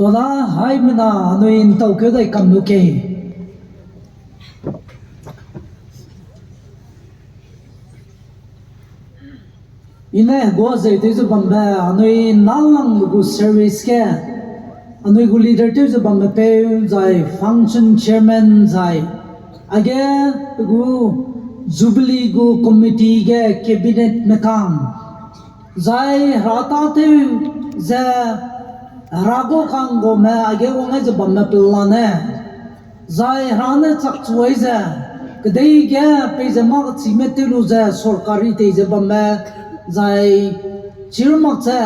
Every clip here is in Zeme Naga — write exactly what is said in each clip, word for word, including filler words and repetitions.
Toda haimena anui ntau keu dai kam lu kei. I ne hegua zeu tew ze bambe anui nalangbe gu service ge, anui gu leader tew ze bambe peu zai function chairman zai, age pe gu Jubilee gu committee ge cabinet mekang, zai hera tâtew ze hera gu ka'ngguame aige wang ai ze bamme pelane, zai hera ne chakchu ai ze, kedei ge peize mâ kechîme tew lu ze sorkari tei ze bamme, zai chirmak ze,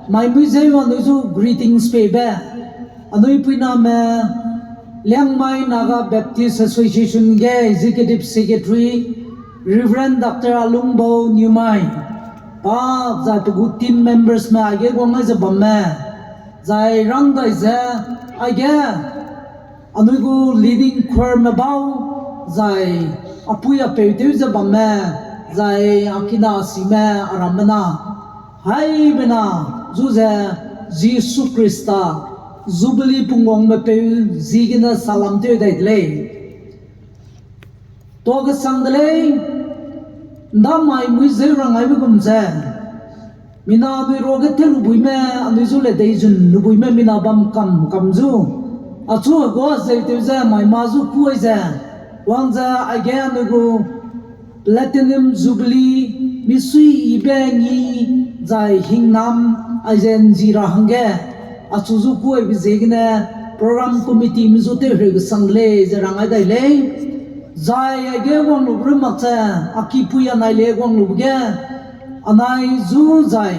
mai mui zeu anui zu greetings peibe, anui puiname, Liangmai Naga Baptist Association ge Executive Secretary, Reverend Doctor Alungbo Niumai, pa zai pe gu team membersme aige guang ai ze bamme, zai rang dai ze, aige anui gu leading choirme bau, zai apui apeu tew ze bamme, zai akina sime aramme na, haimena zu ze Jisu Khrista, Jubilee pungwangbe peu ziegene salam tew dai de lei. Tuâ kesang de lei, ’ndamai mui zeu rang aibe gum ze, mina anui ruage tew lubuime, anui zu le deizun lubuime mina bam kam kam zu, achu hegua zeu tew ze mai mâ zu kû ai ze, wang ze aige anui gu Platinum Jubilee misui yibe ngi zai hingnam aize ’nzi ra hangge, achu zu kû aibe ziegene program committeeme zu tewhereu kesang de lei ze rang ai dai lei. Zai aige guang lube ru mak ze, a kipui anai le guang lube ge, anai zu zai,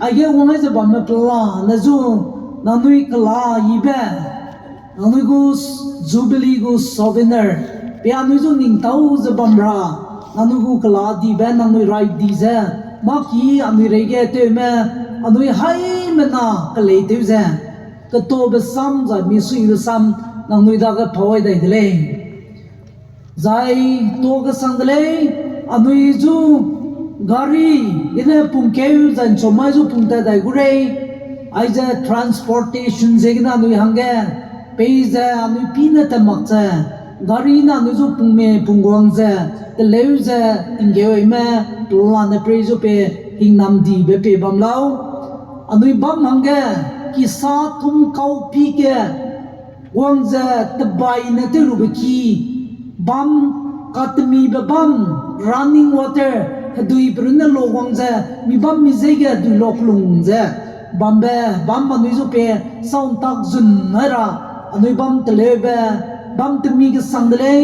aige wang ai ze bamme pelane zu, nangnui kela yibe, nangnui gu Jubilee gu souvenir, pe anui zu ning tâu ze bam ra, nangnui gu kela dibe nangnui rai di ze, mâ ki anui reige tewme, anui haimena kelei tew ze, ketabe sam zai misuibe sam, nangnui dage pau ai dai de lei. Zai tuâ kesang de lei, anui zu gari gene pungkeu zai ’nchomai zu pungtat dai gu rei, aize transportation ziegene anui hangge, peize anui pî ne tat mak ze, gari ne anui zu pungme pungguang ze, teleu ze, tinggeu aime, pelane prei zu pe, hingnam dibe pei bam lau. Anui bam hangge, kisa tum kau pi ge, wang ze tebai ne tew lube ki, bam, katemibe bam, running water, hedui pe runne lo wang ze, mi bam mi zeige hedui lo kelung ze, bambe, bam anui zu pe, sau ’ntak zun nai ra, anui bam teleube, bam temi kesang de lei,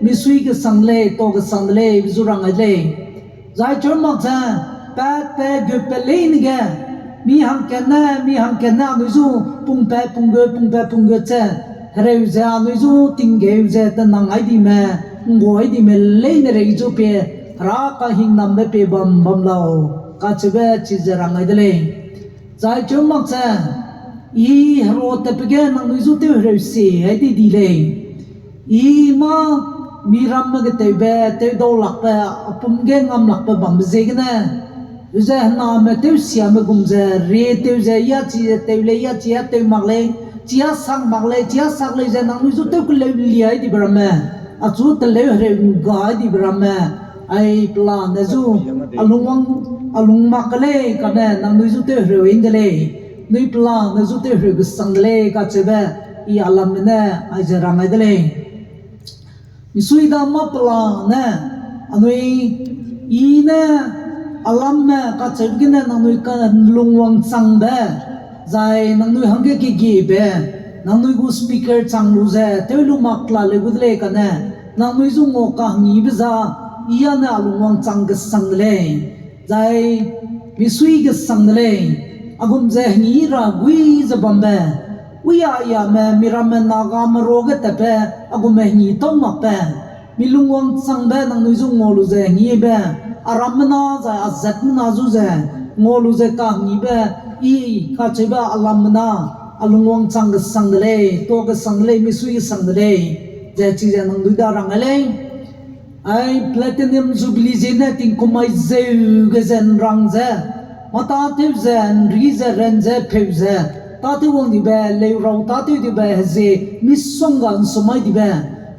misui kesang de lei, tuâ kesang de lei, be zu rang ai de lei. Zai cheu mak ze, pat pe gut pe leine ge, mi hangkatne, mi hangkatne anui zu pungpat punggut, pungpat punggut ze, hereu ze anui zu tinggeu ze tenang ai dime, ’nggua ai dime leine rei zu pe, hera kahingnambe pe bam bam lau, kacheube chize rang ai de lei. Zai cheu mak ze, I herua tatbe ge nangnui zu tewhereu sie ai di di lei. I mâ miramme getewbe, tewdau lakbe, a pum ge ngam lakbe bambe ziegene, ze hename tewsiame gum ze, rie tew ze, ya chi ze tew lei, ya chi a tew mak lei, chi a sak mak lei, chi a sak lei ze nangnui zu tew keleu liai dibe ramme, achu teleu hereu ’nggai dibe ramme, ai pelane zu, a lungwang, a lung mak ke lei kane nangnui zu tewhereu ’nde lei, nui pelane zu tewhereu kesang de lei kacheube, I alamme ne, aize rang ai de lei. Misui da mâ pelane, anui, I ne, alamme kacheube gene nangnui ka lungwang changbe, zai nangnui hangge kegiebe, nangnui gu speaker chang lu ze, tew lu mak la leu gu de lei kane, nangnui zu ngua kahengîbe za, I â ne a lungwang chang kesang de lei. Zai, misui kesang de lei, a gum ze hengî ra gui ze bambe, uiya yame miramme Nagame ruage tatbe, a gumme hengî tau makbe, mi lungwang changbe nangnui zu ngua lu ze hengîbe, a rammena zai a zatmena zu ze, ngua lu ze kahengîbe, I kacheube alamme na, a lungwang chang kesang de lei, tuâ kesang de lei, misui kesang de lei, ze chize nangnui da rang ai lei. Ai Platinum Jubilee ziegene tingkum mai zeu ge ze ’nrang ze, mâ tâtew ze, ’nri ze, ran ze, pheu ze, tâtew wang dibe, leurau tâtew dibe, hezie misongga ’nsumai dibe,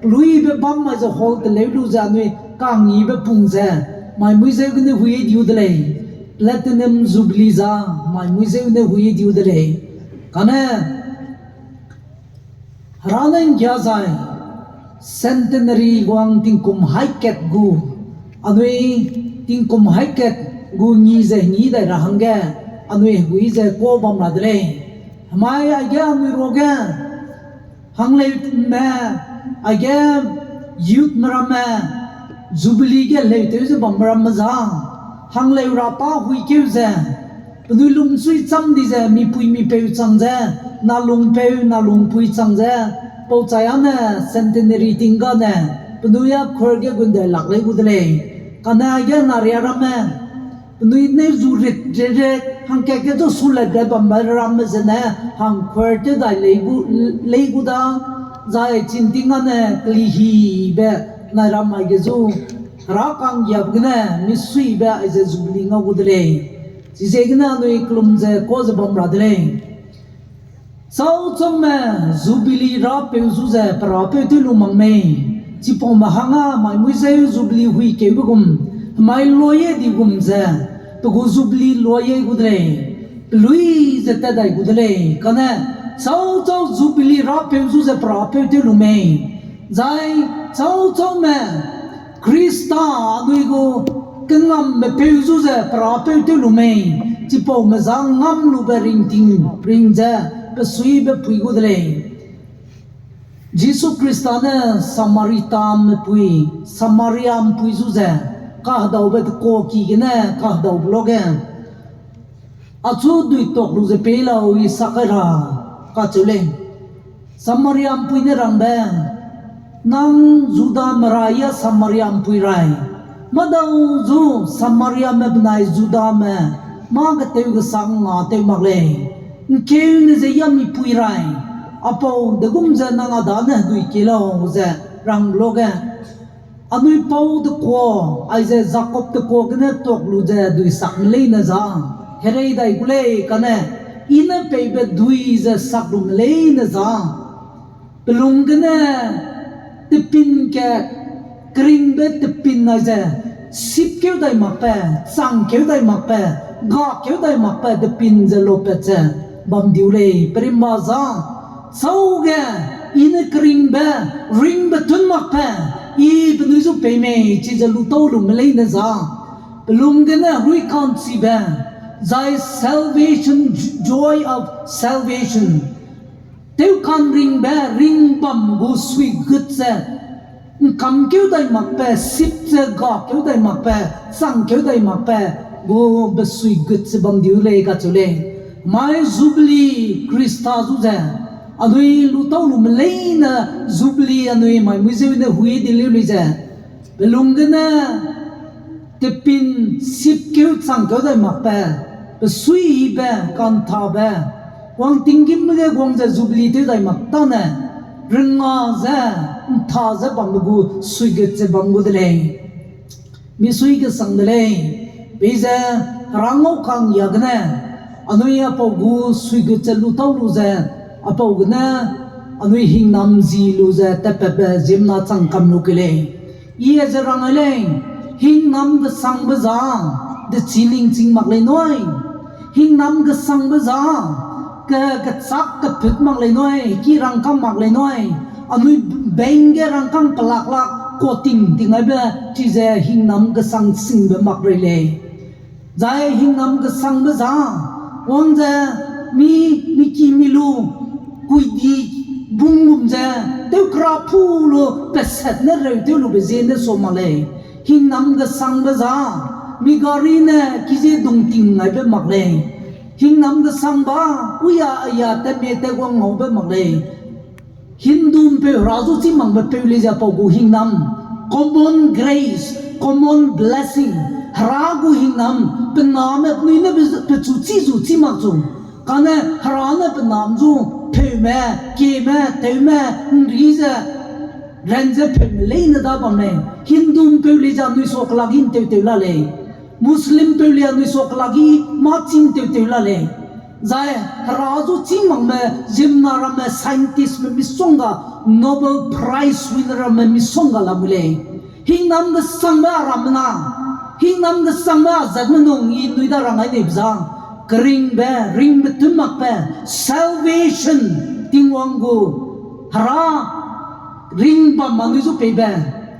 peluibe bam mai ze hall teleu lu ze anui kangyibe pung ze, mai muizeu gene hui diu de lei, Platinum Jubilee za, mai muizeu gene hui diu de lei. Kane, Hera ne ’nggia zai, centenary guang tingkum haî kat gu, anui tingkum haî kat gu ngi ze ngi dai ra hangge, anui hegui ze kuâ bam ra de lei. Hemai aige anui ruage, hangleume, aige youthme ramme, Jubilee ge leutew ze bambe ramme za, hangleu ra pa huikeu ze, penui lungsui cham di ze, mipui mipeu chang ze, nalungpeu nalungpui chang ze, pauchai â ne centenary ting gane, penui a khuer ge gundai lak lei gu de lei. Kane aige naria ramme, penui ne zu rit rit rit hangkat ge zu sulet gai bambe ramme zene, hangkhuer tew dai lei gu, lei gu da, zai chingting â ne kelihibe nai ram aige zu, Hera ka'nggiabe gene misuibe aize Jubilee ngau gu de lei. Chiziegene anui kelum ze kuâ ze bam ra de lei. Chauchaume Jubilee rapeu zu ze perapeu tew lu mak mei, chipaume hangâ mai muizeu Jubilee huikeube gum, hemai luaye di gum ze, pe gu Jubilee luaye gu de lei, pelui ze tat dai gu de lei, kane, chauchau Jubilee rapeu zu ze perapeu tew lu mei, zai chauchaume Khrista anui gu kengamme peu zu ze perapeu tew lu mei, chipaume za ngam lube ringting ring ze, pe suibe pui gu de lei. Jisu Khrista ne Samaritanme pui, Samaria ’mpui zu ze, kahedaube dekuaki gene kahedaube luage, achu dui tuak lu ze pei lau I sak kai ra, kacheu lei. Samaria ’mpui ne rangbe, nang Judame rai ya Samaria ’mpui rai, mâdau zu Samariame benai Judame mâ ketew gesang nga tew mak lei. ’Ngkeune ze ya mipui rai, a pau degum ze nang a dane hedui kie lau ze rangbe luage, anui pau dekua, aize Jakob dekua gene tuak lu ze dui sakme leine za, herei dai gu lei kane, I ne peibe dui ze sak lume leine za, pe lung gene tepin ke, keringbe tepin aize, sipkeu dai makbe, changkeu dai makbe, gakeu dai makbe tepin ze lopat ze bam diu lei, perimba za, chauge, I ne keringbe, ringbe tun makbe, I penui zu pei mei chize lu tau lume leine za, pe lung gene herui ka'nchibe, zai salvation, joy of salvation, tewka'nringbe ringbam gu suigut ze, ’ngkamkeu dai makbe, sip ze gakeu dai makbe, changkeu dai makbe, gu besuigut ze bam diu lei kacheu lei. Mai Jubilee Khrista zu ze, anui lu tau lume leine Jubilee anui mai muizeu ne hui di leu lei ze, pe lung gene tepin sipkeu changkeu dai makbe, pesuibe, ka'nthabe, wangtinggîm ge guang ze Jubilee tew dai mak tâne, renga ze, ’ntha ze bambe gu suigut ze bam gu de lei. Misui gesang de lei, peize Hera ngau ka'nggia gene, anui a pau gu suigut ze lu tau lu ze, a pau gene, anui hingnam zi lu ze tatpatbe ziemmena chang kam lu kei lei. I ze rang ai lei, hingnam gesangbe za, dechî ningching mak lei nui. Hingnam gesangbe za, ke, kechâk keput mak lei nui, ki rangkâng mak lei nui. Anui beng ge rangkâng pelaklak, kuating ting aibe, chize hingnam gesang singbe mak rei lei. Zai hingnam gesangbe za, wang ze, mi, miki mi lu, kuidi, bung gum ze, tewkra pu lu, peset ne reu tew lube ziene sua mak lei. Hingnam gesangbe za, mi gari ne kizie dungting aibe mak lei. Hingnam gesangba, uya aya tatme tatguang ngaube mak lei. Hindu ’mpeu Hera zu chî makbe peu lei ze a pau gu hingnam, common grace, common blessing, Hera gu hingnam, pe name penui ne pe, pechu chî zu chî mak zu. Kane Hera ne pe nam zu, peume, kieme, tewme, ’nri ze, ran ze peume leine da bam lei. Hindu ’mpeu lei ze anui sua kelak i ’ntew tew la lei. Muslim peu lei anui sua kelak i mâ chî ’ntew tew la lei. Zai hera zu chî makme ziemmena ramme, scientistme misongga, Nobel Prize winner ramme misongga lamui lei. Hingnam kesangbe aramme na, hingnam kesangbe azatme nung i nui da rang ai neibe za, keringbe, ringbe tun makbe, salvation, Tingwang gu, hera ring bam ma nui zu peibe,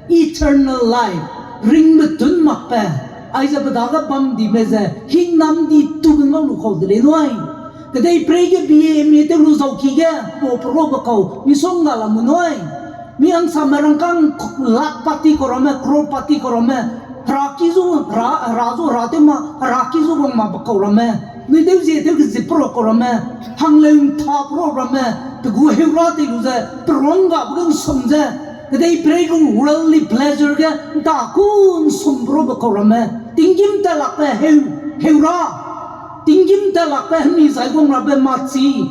eternal life, ringbe tun makbe, aize pe dage bam dime ze hingnam di tube ngau lu kau de lei nui. Kedeiperei ge B A M A tew lu zau ki ge, pau perabe kau misongga lamui nui. Mi hangsame rangkâng lakpati kau ramme, crorepati kau ramme, hera ki zu, hera, hera zu, hera tew ma, hera ki zu wang ma be kau ramme, nui tew zie tew kezip pera kau ramme, hangleu ntha pera ramme, pe gu heura tei lu ze, peronggabe ge nsum ze, kedeiperei gu worldly pleasure ge, nta ku nsum perabe kau ramme, tinggîm tat lakbe heu, heura, tinggîm tat lakbe hemi zai guang rabe machi,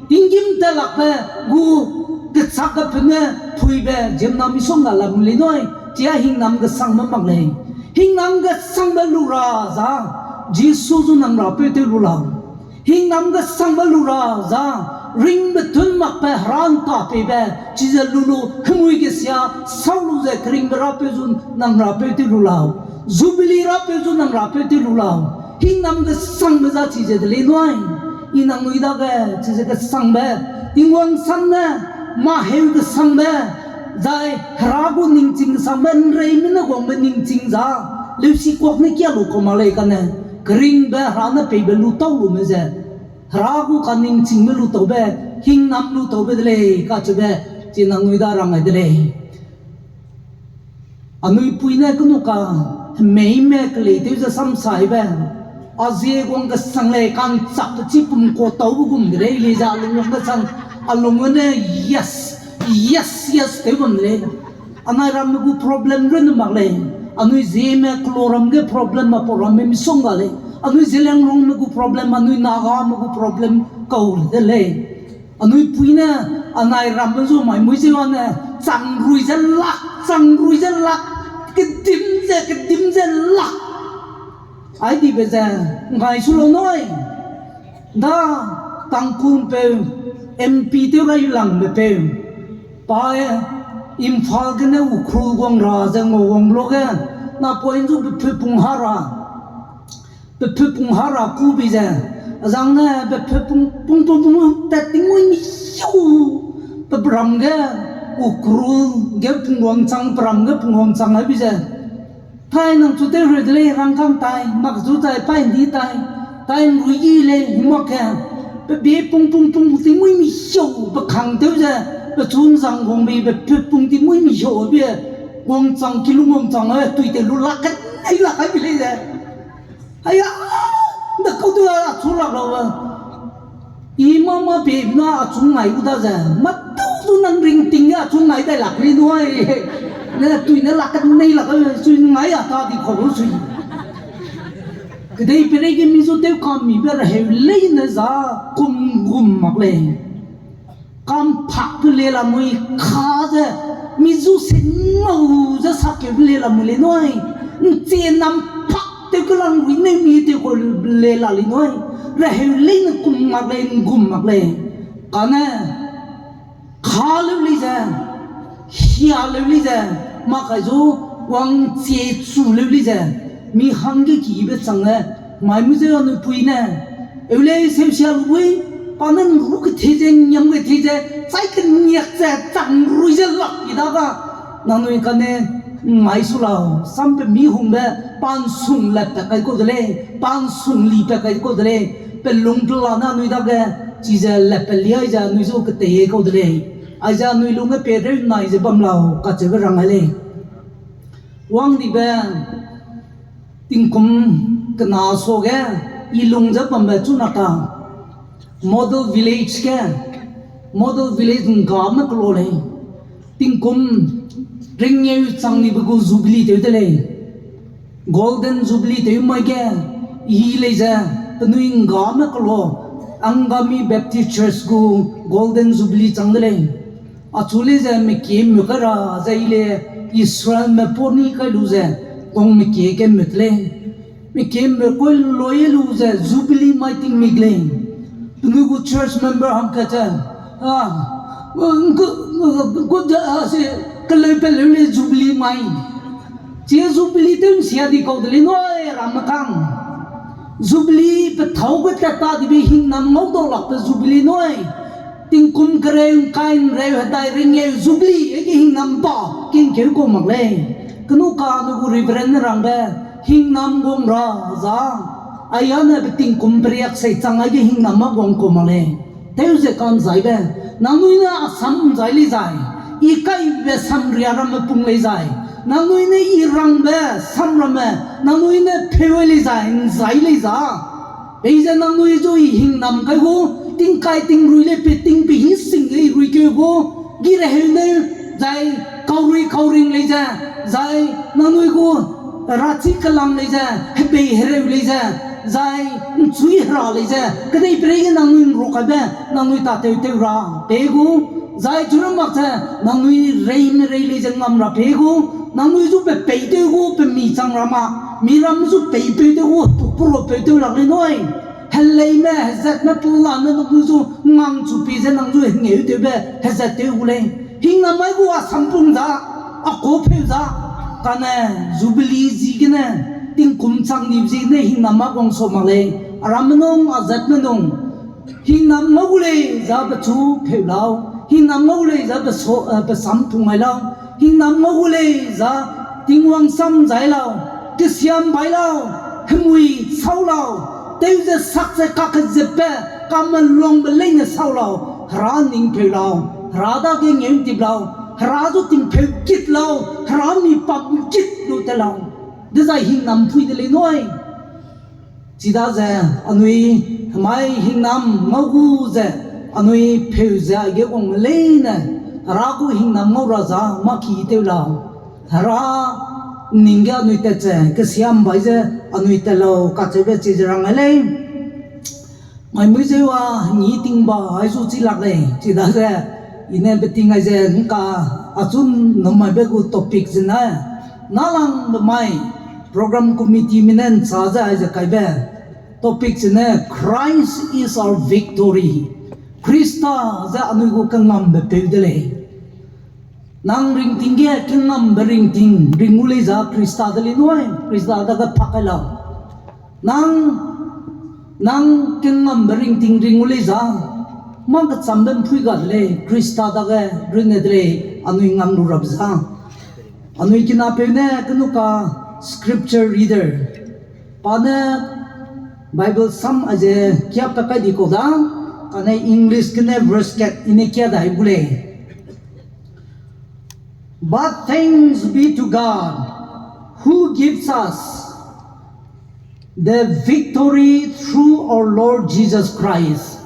tinggîm tat lakbe gu kechâk kepeu ne puibe ziemmena misongga lamui lei nui, chia hingnam kesangbe mak lei. Hingnam kesangbe lu ra za, Jisu zu nang rapeu tew lu lau. Hingnam kesangbe lu ra za, ringbe tun makbe hera nta peibe, chize lu lu hemui kesia, sau lu ze keringbe rapeu zu nang rapeu tew lu lau. Jubilee rapeu zu nang rapeu tew lu lau. Hingnam kesangbe za chize de lei nui. I nangnui dage chize kesangbe, Tingwang sam ne, mâ heu kesangbe, zai hera gu ningching kesangbe, nreime ne guangbe ningching za, leusikuak ne kia lu kau mak lei kane, keringbe hera ne peibe lu tau lume ze, hera gu kaningchingbe lu taube, hingnam lu taube de lei kacheube, chi nangnui da rang ai de lei. Anui pui ne kenu ka, hemeime kelei tew ze samsaibe, a zie guang kesang lei, ka'nchakbe chipum kua taube gum de lei, lei ze a lung wang kesang, a lung ne yes, yes, yes tew bam de lei. Anai ramme gu problem runne mak lei. Anui Zeme kelo ram ge problem, mâ pau ramme misongga lei. Anui Zeliangrongme gu problem, anui Nagame gu problem kau de lei. Anui pui ne, anai ramme zu mai mui ze ane, changrui ze lak, changrui ze lak, kedim ze, kedim ze lak. Aidibe ze, ngai su lau nui. Da, Tangkhulpeu, M P tew rai langbe peu. Pa e, Imphal gene Ukhrul guang ra ze ngau wang lu ge, napoint zu bepeu pung ha ra. Bepeu pung ha ra ku bi ze, azang ne bepeu pung, pung, pung, pung, tat tingmui mi hiau, pe ram ge, Ukhrul ge pungwangchang, pe ram ge pungwangchang ai bi ze. Tai nang chu tew reu de lei rangkâng tai, mak zu tai, paî ndi tai, tai nrui yi lei, mak ke. Pe bie pung, pung, pung, tingmui mi hiau, pe khang tew ze, pechu nzang guang bi, bepeu pung tingmui mi hiau bi, wangchang, kilung wangchang, e, tui tew lu lak kat, ai lak ai bi lei ze. Aya, nda kau du a chu lak lau a. I mâ mâ pie na a chu ngai gu da ze. Mâ tau du nang ringting ge a chu ngai dai lak ri nui. Ne tui ne lak kat nei lak, e, chui ngai a ta di kau lu sui. Kedeiperei ge mi zu tew kam mibe reheu leine za kum gum mak lei. Kamphakbe le lamui ka ze, mi zu se ngau ze sakkeube le lamui lei nui. Nche namphak tew kelang rui ne mi tew kau le la lei nui. Reheu leine kum mak lei, ngum mak lei. Kane, ka leu lei ze, hia leu lei ze, mâ kai zu wangchie chu leu lei ze, mi hangge kibe chang le, mai mu ze anui pui ne, eu lei seu sia lu bui, pa ne nru kethei ze, ngiam kethei ze, chai keniak ze, chang rui ze lak ki da ga, nangnui kane, ngai su lau, sam pe mi hungbe, pa nsung lat pat kai kau de lei, pa nsung li pat kai kau de lei, pe lung pela ne anui dage, chize lat pe liai ze anui zu ketei kau de lei. Aize anui lungge pereu nai ze bam lau kacheube rang ai lei. Wangdibe tingkum kena suage i lung ze bambe chuna ta model village ge, model village nggame kelo lei. Tingkum ringeu chang dibe gu jubilee tew de lei. Golden Jubilee tew mai ge, i lei ze, penui nggame kelo, Angami Baptist Church gu Golden Jubilee chang de lei. Achu lei ze mekie mük kai ra ze i le Israelme pau ni kai lu ze, wang mekie ke mük lei. Mekie mük kai loi lu ze Jubilee mai ting mik lei. Penui gu church member hangkat ze, a, ku, ku, a, se, keleu peleu le jubilee mai. Chi jubilee tew nsia di kau de lei nui, ramme kang. Jubilee pethâu ge tat ta dibe hingnam ngau dau lakbe jubilee nui. Tingkum kereu, ngkai nreu, hedai ringeu jubilee, aige hingnam ba, kingkeu kau mak lei. Kenu ka nu gu Reverend ne rangbe, hingnam guang ra za. Aia ne betingkum periak sei chang aige hingnam ma guang kau mak lei. Tew ze ka'nzaibe, nangnui ne a sam nzai lei zai, i kaibe samria ramme pung lei zai, nangnui ne i rangbe samramme, nangnui ne pheu lei zai, nzai lei za. Peize nangnui zu i hingnam kai gu, tingkai tingrui le pe ting pe hi sing ge i rui keu gu, gi reheu neu, zai kaurui kauring lei ze, zai nangnui gu rachi kelang lei ze, hebei hereu lei ze, zai nchui hera lei ze, kedeiperei ge nangnui nruk kaibe, nangnui tatew tew ra pe gu, zai churun mak ze, nangnui reime rei lei ze ngam ra pe gu, nangnui zu pe peitew gu, pe mi chang ra ma, mi ram zu peipeitew gu, pupuro peitew lak lei nui. Heleime, hezatme, pelane nangnui zu ngangchu pi ze nang zu hengeutewbe hezat tew gu lei. Hingnam mai gu a sampung za, a kapeu za, kane jubilee ziegene, tingkum chang dibe ziegene hingnam ma guang sa mak lei. Aramme nung, azatme nung, hingnam ngau gu lei za pechu pheu lau, hingnam ngau gu lei za pe sa, eh, pe sampung mai lau, hingnam ngau gu lei za Tingwang sam zai lau, kesiam bai lau, hemui sau lau, tew ze sak ze kakezepbe, kamelungbe leine sau lau, Hera ning pheu lau, Hera dage ngeutip lau, Hera zu tingpheu kit lau, Hera mi pam kit lu te lau. Dezai hingnam pui de lei nui. Chidaze anui hemai hingnam ngau gu ze, anui pheu ze aige guangme leine, Hera gu hingnam ngau ra za mâ ki tew lau. Hera ning ge anui tat ze kesiam bai ze anui tat lau kacheube chize rang ai lei. Mai mui zeu a ngi tingba ai zu chi lak lei, chidaze i ne beting ai ze ngka achun numaibe gu topic zene, nalangbe mai program committee mi ne nchâ ze ai ze kaibe topic zene, Christ is our victory. Khrista ze anui gu kengambe peu de lei. Nang ringting ge kengambe ringting ring gu lei za Khrista de lei nui, Khrista dage pak kai lau. Nang, nang kengambe ringting ring gu lei za, mâ kechambe mpui ga de lei, Khrista dage runne de lei, anui ngam lu rabe za. Anui kinapeu ne kenu ka scripture reader. Pa ne Bible sam aize kiapat kai di kau da, kane English gene verse kat i ne kia dai gu lei. But thanks be to God, who gives us the victory through our Lord Jesus Christ.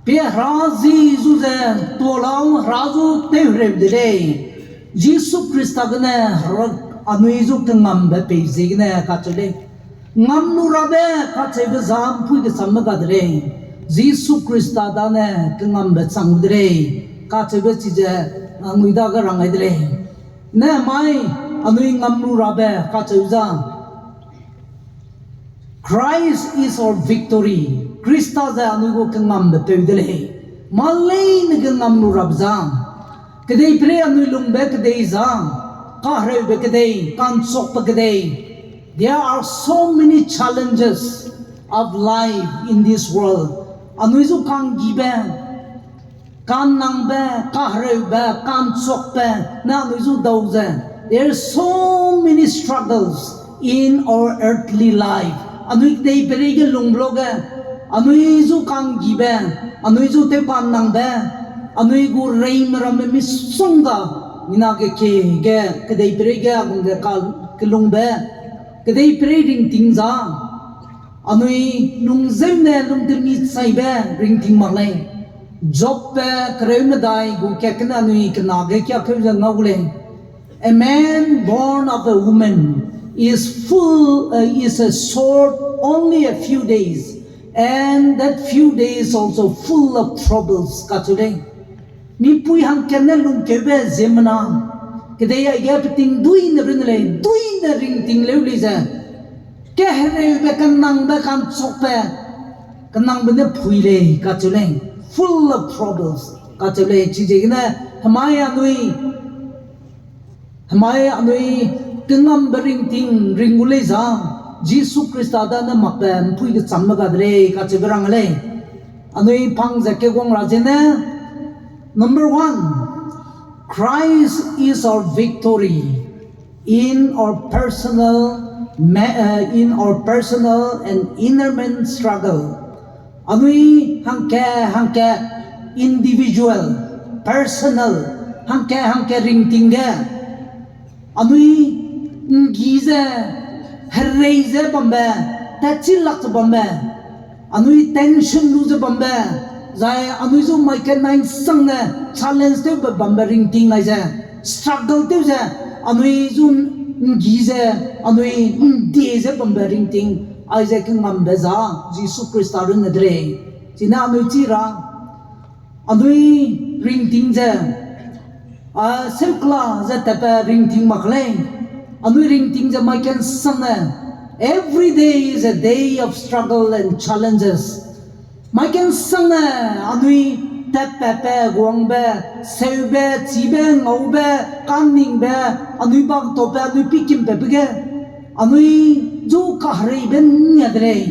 Pe Hera zi zu ze tuâ lau, Hera zu tewhereu de lei. Jisu Khrista gene Hera anui zu kengambe pei ziegene kacheu lei. Ngam lu rabe kacheube za mpui kechamme ga de lei. Jisu Khrista dane kengambe chang de lei. Kacheube chize anui dage rang ai de lei. Ne mai anui ngam lu rabe kacheu za. Christ is our victory. Khrista ze anui gu kengambe peu de lei. Mâ leine ge ngam lu rabe za. Kedeiperei anui lungbe kedei za. Kahereube kedei, ka'nchukbe kedei. There are so many challenges of life in this world. Anui zu ka'nggibe, ka'nnangbe, kahereube, ka'nchukbe, ne anui zu dau ze. There are so many struggles in our earthly life. Anui kedeiperei ge lungbe luge, anui zu ka'nggibe, anui zu tewka'nnangbe, anui gu reime ramme misongga, mina ge kie ge, kedeiperei ge a gum ge ka, kelungbe, kedeiperei ringting za. Anui lungzeune lungtemi chaibe ringting mak lei. Jobbe kereu medai gu kat gene anui kena ge kiakeu ze ngau gu lei. A man born of a woman is full, uh, is a short, only a few days, and that few days also full of troubles, kacheu lei. Mipui hangkat ne lungkeube ziemmena, kedei aige peting duine runne lei, duine ringting leu lei ze. Kahereube, ka'nnangbe, ka'nchukbe, kenangbe ne phui lei kacheu lei, full of troubles kacheu lei. Chiziegene hemai anui, hemai anui kengambe ringting ring gu lei za, Jisu Khrista da ne makbe mpui kechambe ga de lei kacheube rang lei. Anui pang ze keguang ra zene, number one, Christ is our victory in our personal, ma- uh, in our personal and inner man struggle. Anui hangke hangke individual, personal, hangke hangke ringting ge, anui nggi ze, herei ze bambe, tatchilak ze bambe, anui tension lu ze bambe, zai anui zu mai ke nai nsangne challenge tewbe bambe ringting aize, struggle tew ze, anui zu nggi ze, anui ndie ze bambe ringting aize kengambe za, Jisu Khrista runne de lei. Chine anui chi ra, anui ringting ze, a, seukela ze tatbe ringting mak lei. Anui ringting ze mai ke nsangne, every day is a day of struggle and challenges. Mai ke nsangne, anui tatpatbe, guangbe, seube, chibe, ngaube, kaningbe, anui bak taupe, anui pikimbe be ge, anui zu kahereibe nia de lei.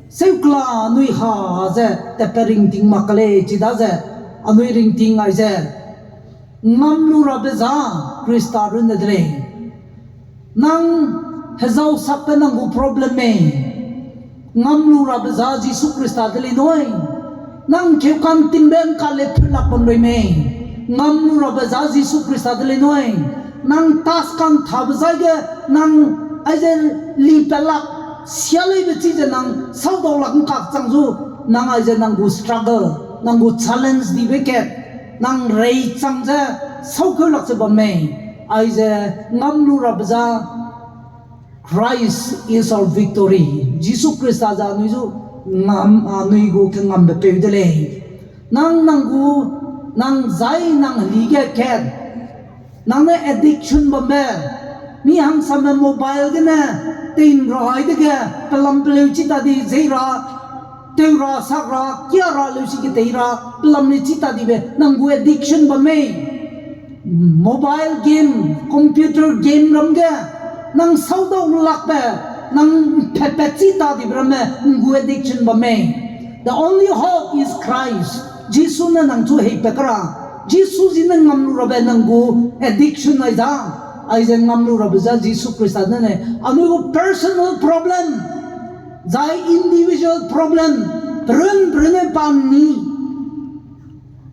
Seukela anui ha ze tatbe ringting mak lei, chidaze anui ringting aize ngam lu rabe za Khrista runne de lei. Nang hezau sakbe nang gu problem mei, ngam lu rabe za Jisu Khrista de lei nui. Nang keu kantimbe ngka le phulak bam rui mei, ngam lu rabe za Jisu Khrista de lei nui. Nang task kang thabe zaige, nang aize lipelak, sia leibe chize nang saudau lak ngkak chang zu, nang aize nang gu struggle, nang gu challenge dibe kat, nang rei chang ze, saukeu lak ze bam mei, aize ngam lu rabe za, Christ is our victory. Jisu Khrista ze anui zu ngam, anui gu kengambe peu de lei. Nang, nang gu, nang zai nang heli ge kat, nang ne addiction bambe, mi hangsame mobile gene, teinrai dege, pelam peleu chi ta di zei ra, tew ra, sak ra, kia ra, leusi ketei ra, pelam le chi ta dibe, nang gu addiction bam mei. Mobile game, computer game ram ge, nang saudau lakbe, nang phetpat chi ta dibe ramme, nang gu addiction bam mei. The only hope is Christ. Jisu ne nang chu heipat kera. Jisu zi ne ngam lu rabe nang gu addiction ai za. Aize ngam lu rabe za Jisu Khrista ne ne. Anui gu personal problem, zai individual problem, perun perun ne pa ni.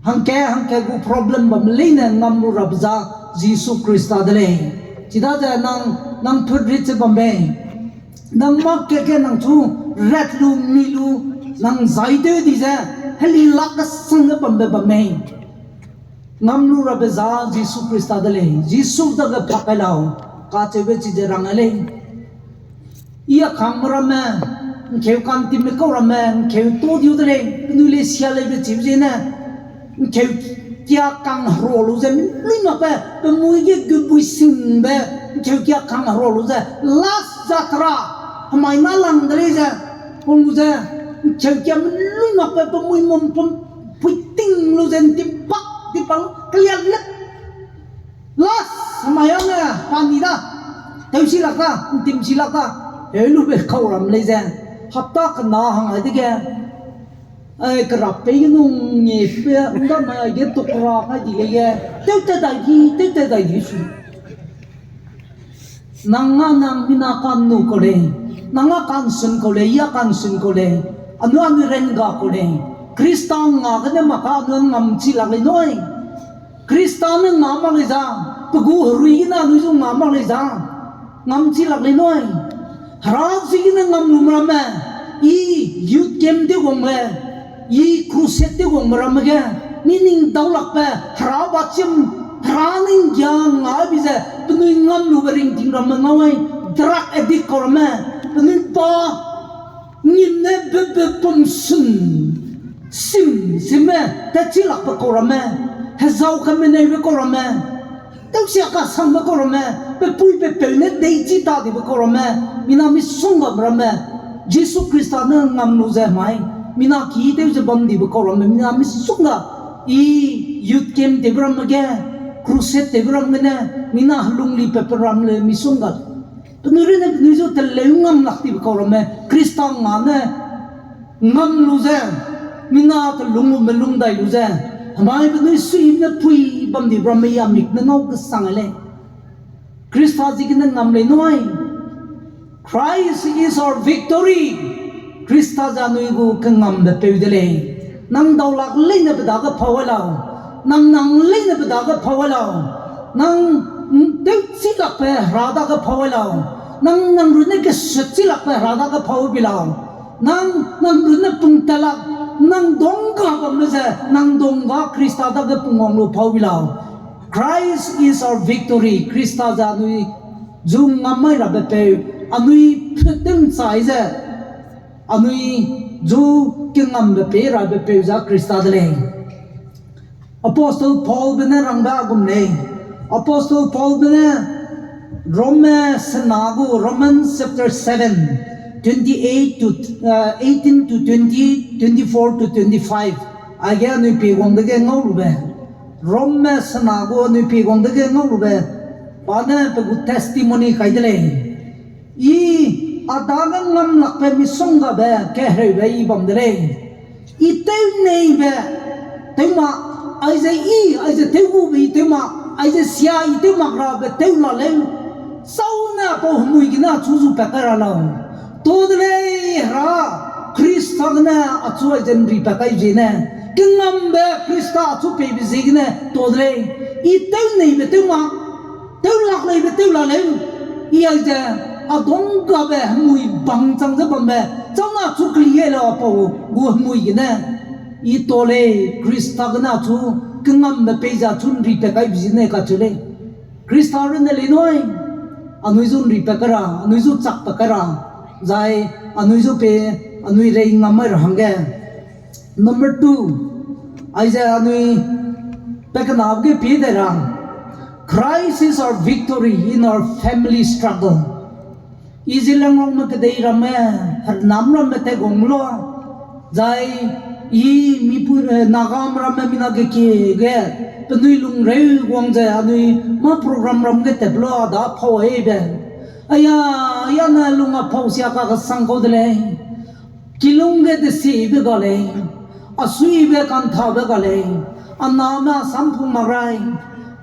Hangke, hangke gu problem bam leine ngam lu rabe za Jisu Khrista de lei. Chidaze nang, nang put rit ze bam mei. Nang mak ke ke nang chu rat lu mi lu, nang zai tew di ze, heli lak kesang ze bambe bam mei. Ngam lu rabe za Jisu Khrista de lei, Jisu dage pak kai lau, kacheube chize rang a lei. I a kangme ramme, ngkeu kantimme kau ramme, ngkeu to diu de lei, penui le sia leibe chibe ziene, ngkeu kia kang herua lu ze, mi makbe, pe mui ge gubui singbe, ngkeu kia kang herua lu ze, last jatra, hemai na lang de lei ze, kung lu ze, ngkeu kia mi makbe, pe mui mum pum, pui ting lu ze, ntim pak, ntim pak, keliat lep. Last, hemai ane, pani da, tewsi lak da, ntimsi lak da, heu lube kau ram lei ze, hapta kena hang ai dege, ai, kerap pei ge nung nge pe, nda mai ai ge tuk ra kai di lei ge, tew te dai di, tew te dai di su. Nang a nang mina ka'nnu kau lei, nang a ka'nsun kau lei, i a ka'nsun kau lei, anui anui ren ga kau lei. Khrista nga gene mak ka anui ngam chi lak lei nui. Khrista ne nga mak lei za, pe gu herui gene anui zu nga mak lei za, ngam chi lak lei nui. Hera zi gene ngam lu ramme, i youth camp tew guangbe, i crusade tew guangbe ramme ge, mi ning dau lakbe, hera bachim, hera ning gia nga bi ze, penui ngam lube ringting ramme ngau ai, drug addict kau ramme, penui pa, ngim ne bebe pum sun, sim, simme, tatchi lakbe kau ramme, hezau kameneube kau ramme, tewsia kasangbe kau ramme, pe pui pe peu ne dei chi ta dibe kau ramme, mina misonggabe ramme, Jisu Khrista ne ngam lu ze mai, Mina ki tew ze bam dibe kau ramme, mina misongga, i youth camp tewbe ramme ge, crusade tewbe ram gene, mina helung li pe pe ram le misongga. Penui rune penui zu teleu ngam lak dibe kau ramme, Khrista nga ne ngam lu ze, mina telung me lung dai lu ze, hemai penui suibe ne pui bam dibe ramme ya mik ne ngau kesang lei. Khrista ziegene ngam lei nui. Christ is our victory. Khrista ze anui gu kengambe peu de lei. Nang daulak leine pe dage pau lau. Nang nang leine pe dage pau lau. Nang tewchi lakbe Hera dage pau lau. Nang nang runne kesut chi lakbe Hera dage pau bi lau. Nang nang runne pung telak, nang dongga bamme ze, nang dongga Khrista dage pungwang lu pau bi lau. Christ is our victory. Khrista ze anui zu ngam mai rabe peu, anui phutem chai ze, anui zu kengambe pei rabe peu za Khrista de lei. Apostle Paulbe ne rangbe a gum lei. Apostle Paulbe ne Romme sena gu, Romans chapter seven, twenty-eight to, uh, eighteen to twenty, twenty-four to twenty-five. Aige anui pie guang dege ngau lube. Romme sena gu anui pie guang dege ngau lube. Pa ne pe gu testimony kai de lei. I a dage ngam lakbe misonggabe kehereube i bam de lei. I tew neibe tew mak, aize i, aize tew gube i tew mak, aize sia i tew mak rabe tew la leu. Sau ne pau hemui gene achu zu pat kai ra lau. To de lei Hera, Khrista gene achu aize nri pat kai ziegene. Kengambe Khrista achu peibe ziegene to de lei. I tew neibe tew mak, tew lak leibe tew la leu. I aize a donggabe hemui bang chang ze bambe, chang na chu keli e lau pau gu hemui gene. I to lei, Khrista gene achu kengambe pei ze achu nri pat kaibe ziegene kacheu lei. Khrista runne lei nui, anui zu nri pat kai ra, anui zu chak pat kai ra, zai anui zu pe, anui rei ngam mai ra hangge. Number two, aize anui pe kenabe ge pie dai ra, Christ is our victory in our family struggle. I Zeliangrongme kedei ramme, hernam ramme teguang la, zai i mipui, eh, Nagame ramme mina ge kie ge, penui lungreu guang ze anui mâ program ram ge tep la da pau hebe. Aya, yane lung a pau sia kakesang kau de lei. Kilung ge desibe ga lei, a suibe kanthabe ga lei, a name a sampung mak rai,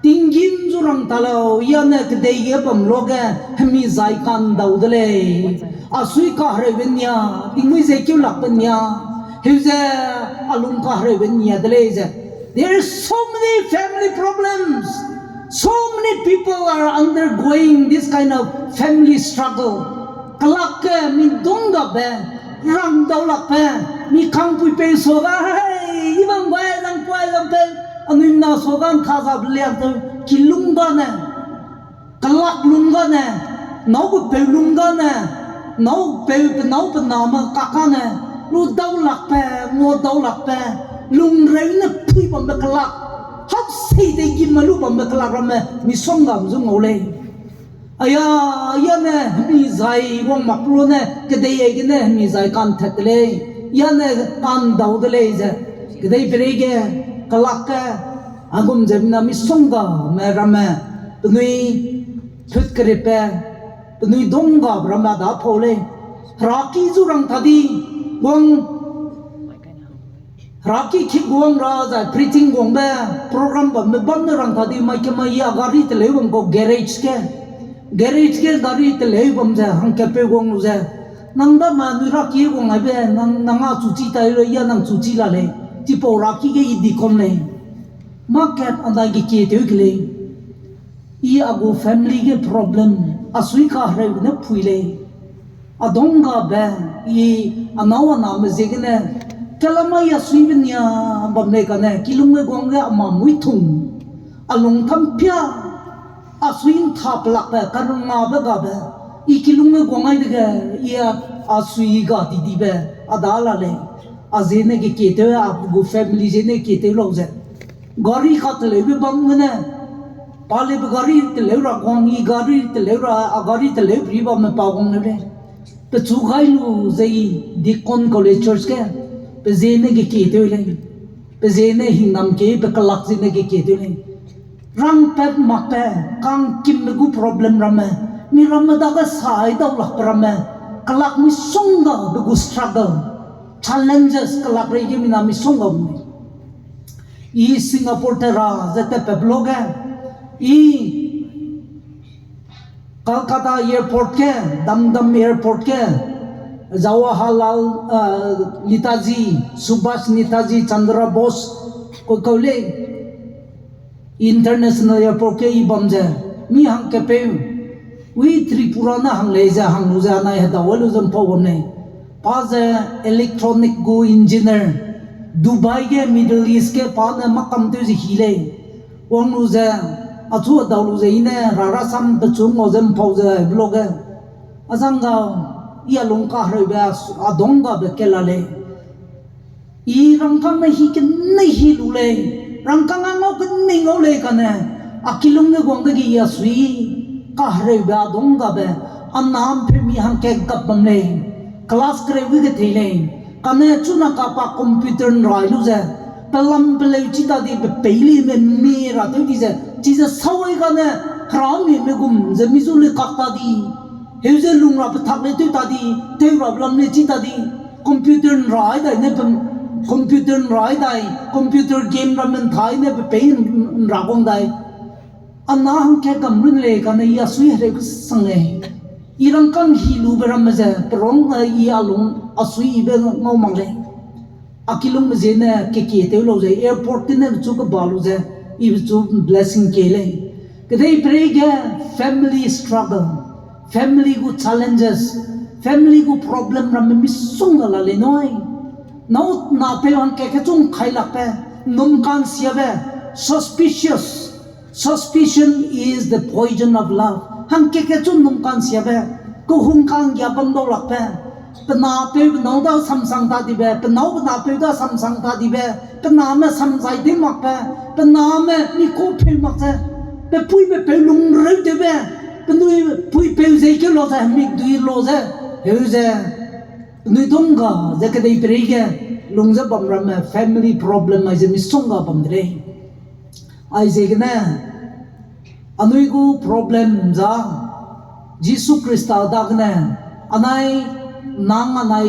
tinggîm zu rang ta lau, yane kedei ge bam luage hemi zai kandau de lei, a sui kahereube nia, tingmui ze keu lakbe nia, heu ze a lung kahereube nia de lei ze. There are so many family problems. So many people are undergoing this kind of family struggle. Kelak ge mi donggabe, rangdau lakbe, mi kangpuipeu suage, hei, i bam gai, langpuai langpeu, anui na suage ’nkazabe liak tew, kilung gane, kelak lung gane, nâu pe peu lung gane, nâu peu pe nâu pe name kak gane, lu dau lakbe, ngua dau lakbe, lungreu ne pui bambe kelak, hap sei dei gîme lu bambe kelak ramme misongga zu ngau lei. Aya, yane hemi zai wang mak lu ne, kedei aigene hemi zai kanthat de lei, yane kandau de lei ze, kedei pereige, kelak ge, a gum ze mina misonggame ramme, penui put keripe, penui donggabe ramme da pau lei. Heraki zu rang ta di, wang Heraki ki guang ra zai preaching guangbe program bambe bam ne rang ta di mai kemai a gari teleu bam kau garage ge. Garage ge gari teleu bam ze hangkatpeu guang lu ze. Nang da ma nui heraki guang aibe, nang, nang a chuchi tai lei, ya nang chuchi la lei. Chipau heraki ge i deacon lei. Mâ kat anai ge kie tew ke lei. I a gu family ge problem, a sui kahereube ne pui lei. A donggabe, i a nâu a name ziegene, kelamai a suibe nia bam lei kane, kilung ge guang ge a ma mui tung, a lung kampia, a sui ’ntha pelakbe, karungabe gabe, i kilung ge guang ai dege, i a, a sui ga di dibe, a da la lei, a ziene ge kie tew, a gu family ziene kie tew lau ze. Gari kateleube bam gene, pa lebe gari teleu ra guang, i gari teleu ra, a gari teleu pri bamme pa guang leu lei. Pechu gai lu ze i Deacon College Church ge, Pe ziene gekie tew lei. Pe ziene hingnam ke, pe kelak ziene gekie tew lei. Rangpat makbe, kangkimbe gu problem ramme, mi ramme dage sai dau lakbe ramme, kelak misonggabe gu struggle, challenges kelak reige mina misongga me. I Singapore te ra ze tatpat be luage, i Kolkata Airport ge, Dum Dum Airport ge, Jawaharlal, uh, Netaji, Subhas Netaji Chandra Bose, kau kau lei, International Airport ge i bam ze, mi hangkepeu, wi Tripura ne hang lei ze hang lu ze anai hedau lu ze mpau bam lei. Pa ze electronic gu engineer, Dubai ge Middle East ge pa ne makam tew ze hi lei. Wang lu ze, achu hedau lu ze i ne rarasam pechu ngau ze mpau ze hebe luage, azang ga, i a lung kahereube a donggabe kela lei. I rangkâng ne hi kenei hi lu lei, rangkâng a ngau kenei ngau lei kane, a kilung ge guang dege i a sui kahereube a donggabe, a na mpeu mi hangkat gap bam lei, class kereu ge gethei lei, kane chuna kapa computer nrai lu ze, pelam peleu chi ta di pe peilime mi ra tew di ze, chize sawai kane, hera mime gum ze mi zu le kak ta di. Heu ze lung ra pethak le tew ta di, tew ra lam le chi ta di, computer nrai dai ne pe, computer nrai dai, computer game ramme nthai ne pe pei nra guang dai. A na hangkat gam run lei kane i a sui hereu kesang lei. I rangkâng hi lube ramme ze, perong, eh, i a lung a sui ibe ngau mak lei. A kilungbe ziene kekie tew lau ze, airport tine pechu keba lu ze, ibe chu blessing kie lei. Kedeiperei ge family struggle, family gu challenges, family gu problem ramme misongga la lei nui. Nâu napeu hangkat kechu ngkai lakbe, num ka'nsiabe, suspicious. Suspicion is the poison of love. Hangkat kechu num ka'nsiabe, kehung ka'nggia bam dau lakbe, pe napeu pe nâu da samsang ta dibe, pe nâu pe napeu da samsang ta dibe, pe name samzai tew makbe, pe name mi ku pheu mak ze, pe pui pe peu lung reu tewbe, penui pui peu zei keu lau ze, hemik dui lau ze, heu ze, penui dongga ze kedeiperei ge lung ze bam ramme family problem aize misongga bam de lei. Aiziegene, anui gu problem za, Jisu Khrista dagene, anai, nang anai,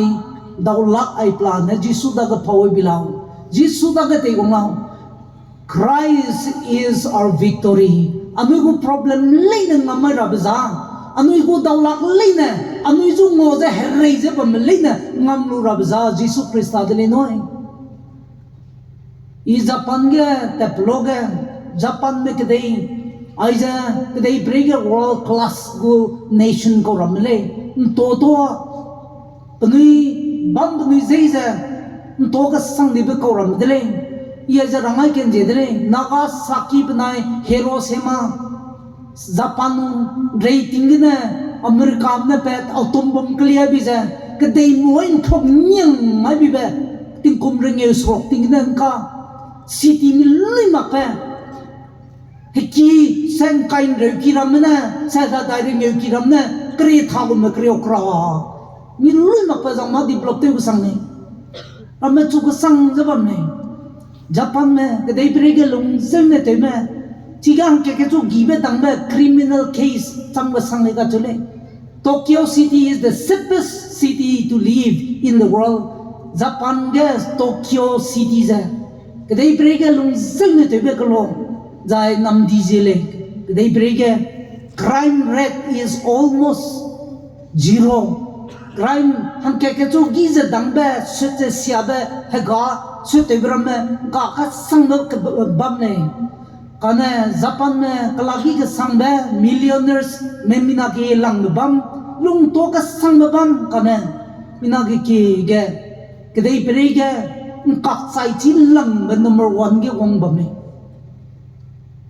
daulak ai pla ne Jisu dage pau bi lau, Jisu dage teiwang lau. Christ is our victory. Anui gu problem leine ngam mai rabe za, anui gu daulak leine, anui zu ngau ze herei ze bamme leine ngam lu rabe za Jisu Khrista de lei nui. I Japan ge tatpe luage, Japanme kedei, aize kedeiperei ge world class gu nation kau ramme lei, nto to, penui bam penui zei ze, nto kesang dibe kau ramme de lei. I aize rangai kenzie de lei, Nagasaki benai Hiroshima, Japan rating gene, Americame ne pat atom bomb kelia bi ze, kedei muai nthok niang mai bibe, tingkum rengeu seruk ting gene ngka, city mi lui makbe, heki, sengkai nreuki ramme ne, seta dai rengeuki ramme ne, kere tha gume kere okra, mi lui makbe zang ma develop tew kesang lei. Ramme chu kesang ze bam lei. Japanme kedeiperei ge lungzeu ne tewme, chige hangkat kechu gibe dangbe criminal case cham kesang lei kacheu lei. Tokyo City is the safest city to live in the world. Japan ge Tokyo City ze kedeiperei ge lungzeu ne tewbe kelo, zai namdi zie lei, kedeiperei ge crime rate is almost zero. Crime hangkat kechu gi ze dangbe, sut ze siabe, hega, sut tewbe ramme, ga kesangbe ke bam lei. Kane Japanme kelaki kesangbe, millionaires me mina ke langbe bam, lungto kesangbe bam, kane mina ke ki ge, kedeiperei ge, ngkak chai chi langbe number one ge wang bam lei.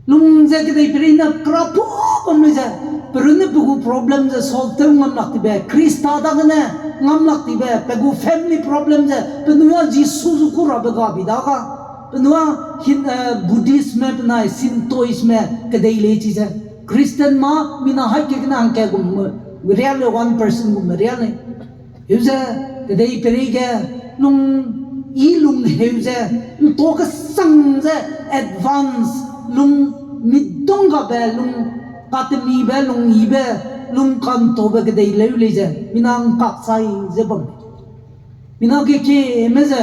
Lung ze kedeiperei ne kera pu bam lei ze, perunne pe gu problem ze solve tew ngam lak tibe, Khrista dagene ngam lak tibe, pe gu family problem ze, penui a Jisu zu ku rabe ga bi daga, penui a Hin-, eh, Buddhistme benai Shintoistme kedei lei chi ze, Christian ma mina haikegene hangkat gum, riale one percent gum riale. Heu ze, kedeiperei ge, lung I lungheu ze, ’nta kesang ze, advance, lung midonggabe, lung katemibe, lungyibe, lung kantaube kedei leu lei ze, mina ’ngkak chai ze bam. Mina kekieme ze,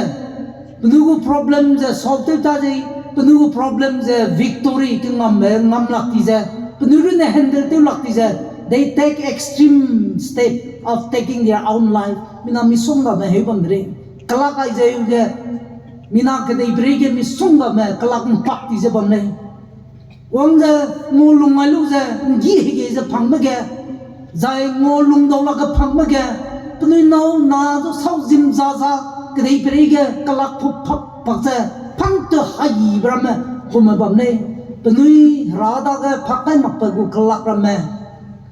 penui gu problem ze solve tew ta ze, penui gu problem ze victory kengambe ngam lak ti ze, penui runne handle tew lak ti ze, they take extreme step of taking their own life. Mina misonggabe heu bam de lei. Kelak aize ge, mina kedeiperei ge misonggabe kelak ’mpak ti ze bam lei. Wang ze ngua lung ai lu ze, ’nggi hege ze pangbe ge, zai ngua lungdau lak ge pangbe ge, penui nâu na zu sau zim za za, kedeiperei ge kelak puk pak pak ze, pang te haibe ramme, kume bam lei. Penui Hera dage pak kai makbe gu kelak ramme,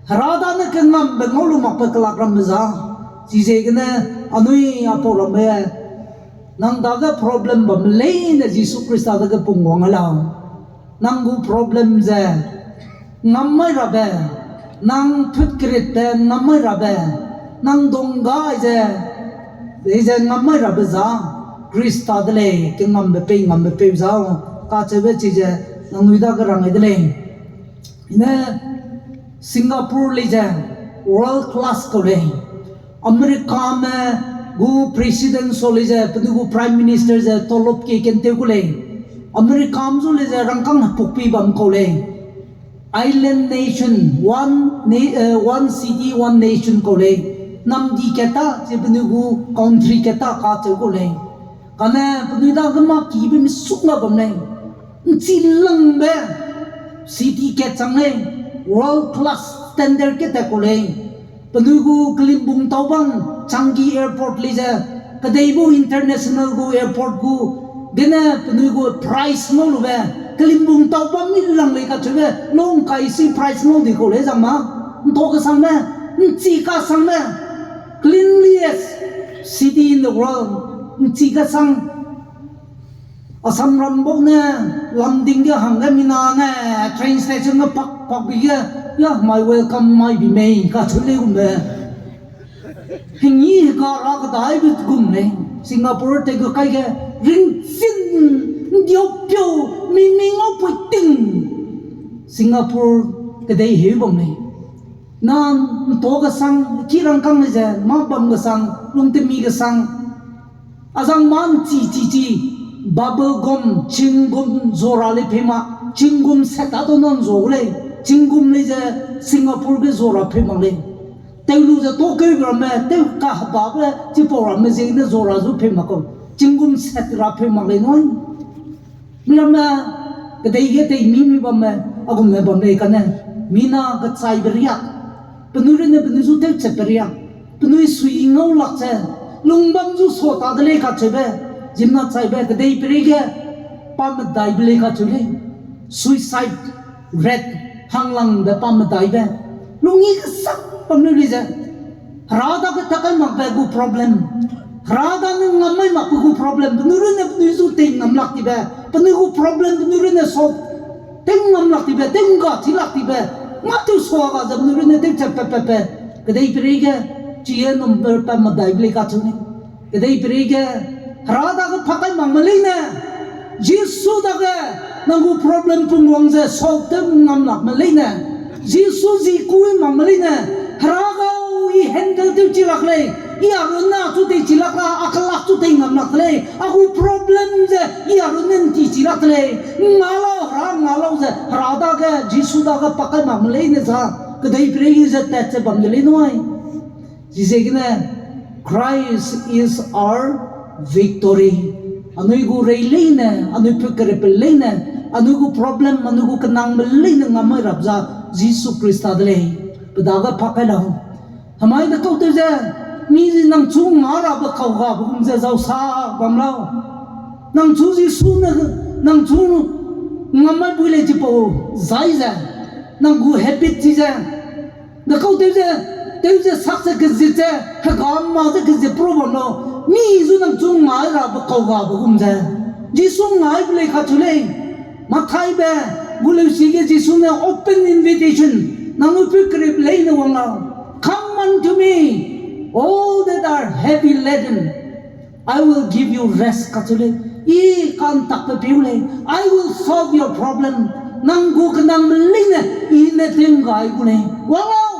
Hera dane kengambe ngau lu makbe kelak ramme za, chiziegene anui apau ramme, nang dage problem bam leine Jisu Khrista dage pungwang ai lau. Nang gu problem ze ngam mai rabe, nang put keritbe ngam mai rabe, nang donggai ze, ze ngam mai rabe za, Khrista de lei, kengambe pei ngambe peu za, kacheube chize, nangnui dage rang ai de lei. Ne Singapore lei ze world class kau lei. Americame gu president sau lei ze, penui gu prime minister ze tolop ke kentew ku lei. Americame zu lei ze rangkâng hepukpi bam kau lei. Island nation, one na-, eh, one city, one nation kau lei. Namdi keta, chi penui gu country keta kacheu kau lei. Kane penui dage mâ kibe misongga bam lei. ’Nchi langbe city kat chang lei, world class standard ke tat kau lei. Penui gu kelimbung tau bam, Changi Airport lei ze, kedei bu international gu airport gu, gene penui gu price ngau lube, kelimbung tau bam mi lang lei kacheube, lungkai si price ngau di kau lei zang ma, ’nta kesangme, ’nchi kasangme, cleanliest city in the world, ’nchi kasang. Assam ram bau ne, lamding ge hangge mina ne, train station ge pak, pak bi ge, ya, my welcome, my be mei, kacheu lei gumbe. Hengî hega ra kedaibe gum lei, Singapore te gu kai ge, ringchin, ’ndiau piau, mingming ngau pui ting. Singapore kedei heu bam lei. Na ’nta kesang, ki rangkâng lei ze, mâ bam kesang, lungtemi kesang. Azang mâ ’nchi chi chi, bubble gum, chewing gum, zora lei pei mak, chewing gum set a dau nan zo lei, chewing gum lei ze, Singapore ge zora pei mak lei. Tew lu ze tâ keube ramme, tew kahebabe, chipau ramme ziegene zora zu pei mak kau, chewing gum set ra pei mak lei nui. Miramme, kedei ge tei mi mi bamme, a gumme bam lei kane, mina kechaibe riak, penui runne penui zu tewchatbe riak, penui sui ngau lak ze, lungbam zu sa ta de lei kacheube, ziemmena chaibe kedei peireige, pa medaibe lei kacheu lei, suicide rate, hanglangbe pa medaibe, lungyi kesak bam leu lei ze, Hera dage takai makbe gu problem. Hera dage ngam mai makbe gu problem. Penui runne penui zu tei ngam lak tibe. Penui gu problem penui runne solve tew ngam lak tibe, tew ngga chi lak tibe. Mâ tew sua ga ze penui runne tewchat pe pe pe. Kedei peireige, chi e number pa medaibe lei kacheu lei. Kedei peireige, Hera dage pa kai makme leine. Jisu dage, nang gu problem pungwang ze solve tew ngam lakme leine. Jisu zi kui makme leine. Hera gau, I handle tew chi lak lei. I a runne chu tei chi lak la, a kelak chu tei ngam lak lei. A gu problem ze I a runne ’nti chi lak lei. Nga lau, Hera nga lau ze, Hera dage, Jisu dage pa kai makme leine za. Kedei peireige ze tat ze bam de lei nui. Chiziegene, Christ is our victory. Anui gu rei leine, anui put kerepe leine, anui gu problem, anui gu kenangbe leine ngam mai rap za Jisu Khrista de lei. Pe dage pa kai lau. Hemai de kau tew ze, mi zi nang chu nga rabe kau gabe gum ze zau sa bam lau. Nang chu Jisu ne, nang chu ngam mai bui lei chipau zai ze, nang gu habit chi ze, de kau tew ze, tew ze sak ze kezit ze, hega ma ze kezit pro bam lau. Mi zu nang chu ngai rabe kau gabe gum ze, Jisu ngaibe lei kacheu lei. Mathaibe, gu leusi ge Jisu ne open invitation, nang u pui kerip leine wang lau. Come unto me, all that are heavy laden. I will give you rest kacheu lei. I ka'ntakbe piu lei. I will solve your problem. Nang gu kenangme leine I ne tew gai gu lei. Wang lau,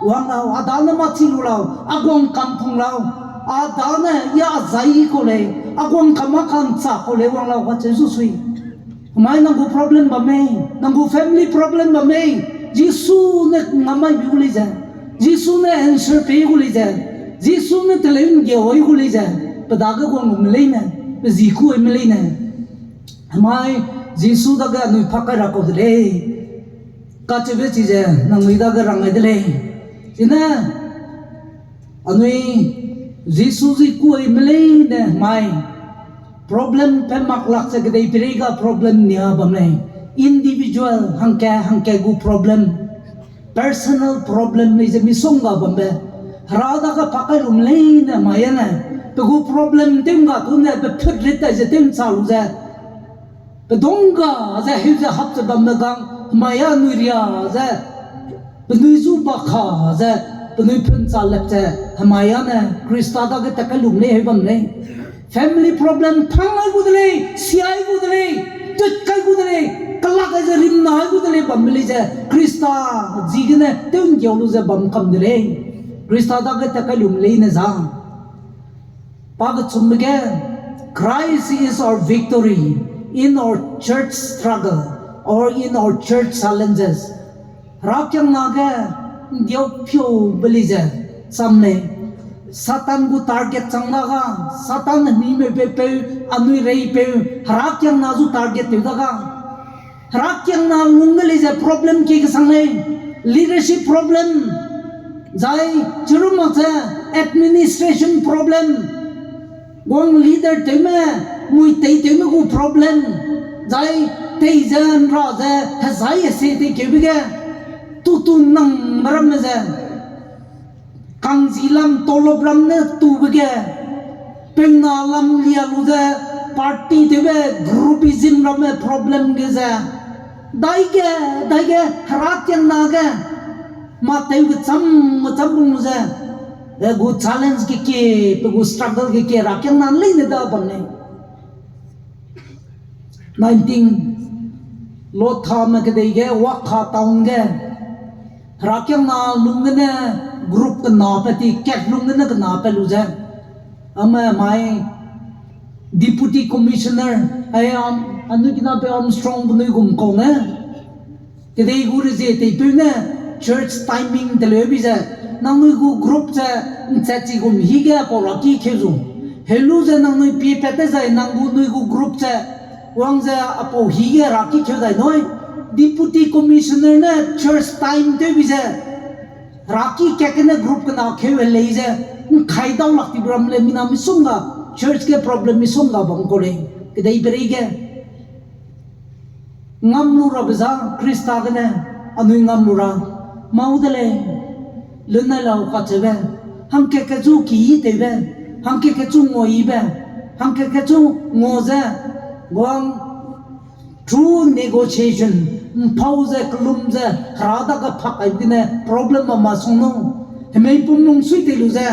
wang lau, a dane mâ chi lu lau, a guang kam pung lau, a dane ya zai kau lei, a guang kam a ka'nchâ kau lei, wang lau kacheu zu sui. Hemai nang gu problem bam mei, nang gu family problem bam mei, Jisu ne ngamai bi gu lei ze, Jisu ne answer pei gu lei ze, Jisu ne teleu nggiau ai gu lei ze, pe dage guang lume leine, pe zi kuaime leine. Hemai Jisu dage anui pak kai ra kau de lei. Kacheube chize nangnui dage rang gai de lei. Chine anui Jisu zi kuaime leine hemai problem pe mak lak ze kedei peirei ga problem nia bam lei. Individual hangke hangke gu problem, personal problem lei ze misongga bambe, Hera dage pak kai lume leine hemai ane, pe gu problem tew ngga tu ne pe phut rit tai ze tew nchâ lu ze, pe dungga ze heu ze hap ze bambe gang hemai anui ria ze, penui zu bakha ze, penui phuncha lep ze, hemai ane Khrista dage tat kai lume lei heu bam lei. Family problem pang ai gu de lei, siai gu de lei, tut kai gu de lei, kelak ai ze rimna ai gu de lei bambe lei ze, Khrista ziegene tew nggiau lu ze bam kam de lei. Khrista dage tat kai lume leine za. Pa kechumbe ge, Christ is our victory in our church struggle or in our church challenges. Herakiangna ge ndiau piaube lei ze, sam lei. Satan gu target chang da ga, Satan hemimeupeu, anui reipeu, Herakiangna zu target tew da ga. Herakiangna lungge lei ze problem kie kesang lei, leadership problem, zai chirumak ze administration problem, guang leader tewme, mui teitewme gu problem, zai tei ze nra ze hezai hese teikeube ge, tutu nangme ramme ze, kangzi lam tolop ram ne tube ge, peuna lam lia lu ze, party tewbe groupism ramme problem ge ze, daige, daige Herakiangna ge, mâ tew kecham, kecham bung lu ze, e gu challenge kekie, pe gu struggle kekie Herakiangna leine da bam lei. Nineteen, Lothame kedei ge, Wakha town ge, Herakiangna lung gene group kena pat ti, kat lung gene kena pat lu ze, ame mai Deputy Commissioner, ai, am, anui kina pe Armstrong penui gum kau ne, kedei gu rezie teipeu ne church timing teleu bi ze, nangnui gu group ze nchat chi gum hige pau raki keu zu. Helu ze nangnui pie pat te zai nang gu nui gu group ze wang ze apau hige raki keu zai nui. Deputy Commissioner ne church time tew bi ze, raki kat gene group kena keu helei ze, nkhai dau lak ti ram le mina misongga, church ge problem misongga bam kau lei, kedei peirei ge. Ngam lu rabe za Khrista gene, anui ngam lu ra, mau de lei, lun nai lau kacheube, hangkat kechu ki tewbe, hangkat kechu nguayibe, hangkat kechu ngua ze, guang, through negotiation, mpau ze, kelum ze, Hera dage pak kaibe gene problem mama sung nu, hemei pum lung sui tei lu ze,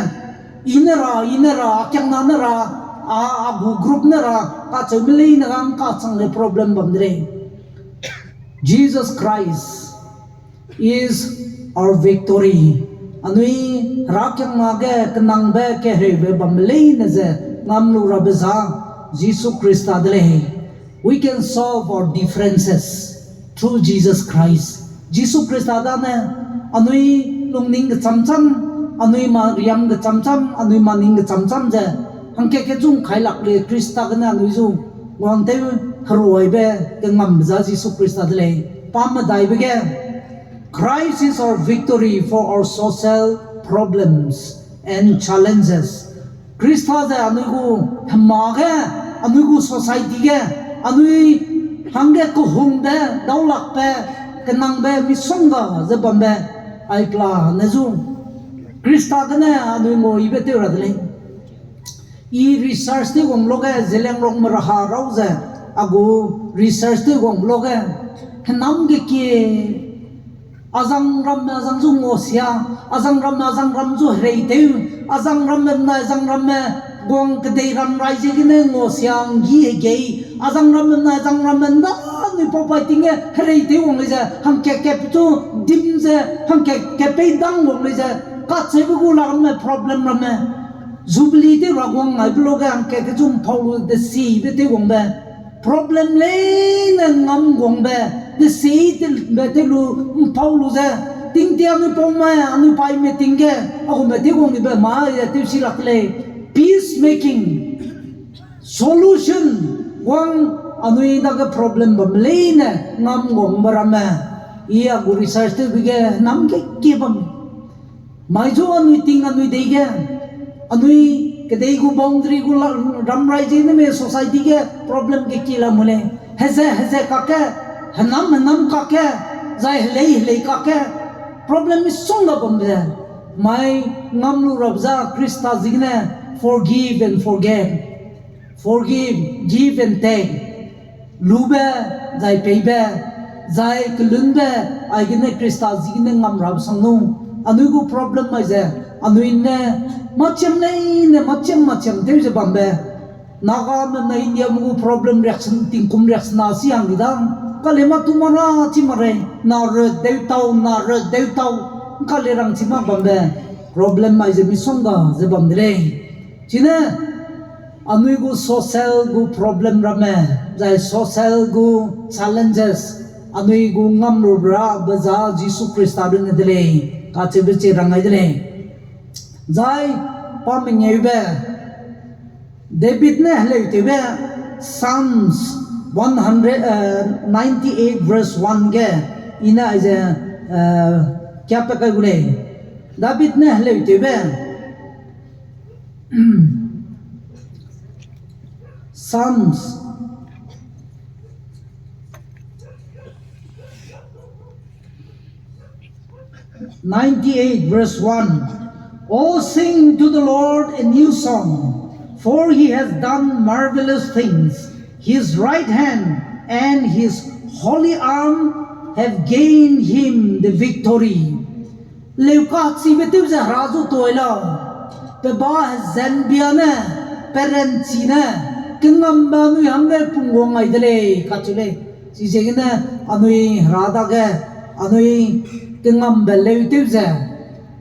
i ne ra, i ne ra, a kiangna ne ra, a, a gu group ne ra, kacheume leine ga ngkachang le problem bam de lei. Jesus Christ is our victory. Anui Herakiangna ge kenangbe keheube bambe leine ze ngam lu rabe za Jisu Khrista de lei. We can solve our differences through Jesus Christ. Jisu Khrista dane anui lungning kechamcham, anui ma riam kechamcham, anui maning kechamcham ze hangkat kechu ngkai lak le Khrista gene anui zu wangtew heruaibe kengambe za Jisu Khrista de lei. Pa medaibe ge, Christ is our victory for our social problems and challenges. Khrista ze anui gu hema ge, anui gu society ge, anui hangge kehungbe, daulakbe, kenangbe misongga ze bambe, aipela ne zu Khrista gene anui nguayibe tew ra de lei. I research tew guang luge, Zeliangrongme raha rau ze, a gu research tew guang luge, henam ge kie, azang ramme azang zu nguasia, azang ramme azang ram zu hereitew, azang ramme benai azang ramme guang kedei ram rai ziegene ngua siang gi hegei, azang ramme na, azang ramme nda, anui pau pai ting ge herei tew wang lei ze, hangkat kat pechu dim ze, hangkat kat pei dang wang lei ze, kacheube gu la ramme problem ramme. Jubilee tew ra guang naibe lo ge hangkat kechu mpau lu de sibe tew wangbe. Problem leine ngam guangbe, de si tebe tew lu mpau lu ze, tingtie anui paume, anui paime ting ge, a gume tew wang dibe mai ze tew si lak lei. Peace making, solution, wang anui dage problem bam leine ngam guangbe ramme. I a gu research tewbe ge nam ge kie bam. Mai zu anui ting anui dei ge, anui kedei gu boundary gu la, ram rai ziegene me society ge problem ge kie la mu lei. Heze, heze kakge, henam, henam kakge, zai helei, helei kakge, problem misongga bam ze. Mai ngam lu rabe za Khrista ziegene forgive and forget. Forgive, give and take. Lube, zai peibe, zai kelunbe, aigene Khrista ziegene ngam rabe sang nu. Anui gu problem mai ze, anui ne, machiam leine, machiam, machiam tew ze bambe. Nagame na Indiame gu problem reaction, tingkum reaction na si hang di da. Kale ma tu ma ra chi ma rei, na rut deu tau, na rut deu tau, kale rang chi mak bambe. Problem mai ze misongga ze bam de lei. Chine, anui gu social gu problem ramme, zai social gu challenges, anui gu ngam lu rabe za Jisu Khrista runne de lei, kacheube chi rang ai de lei. Zai pa mengeube, David ne heleutewbe, Psalms one hundred, uh, ninety-eight verse one ge, i ne aize, uh, kiapat kai gu lei. David ne heleutewbe, Psalms ninety-eight verse one, Oh, sing to the Lord a new song, for he has done marvelous things. His right hand and his holy arm have gained him the victory. Leukachibe tew ze Hera zu toi lau, pe ba hezenbia ne, pe ranchi ne, kengambe anui hangge pungguang ngai de lei, kacheu lei. Chiziegene anui Hera dage, anui kengambe leu tew ze,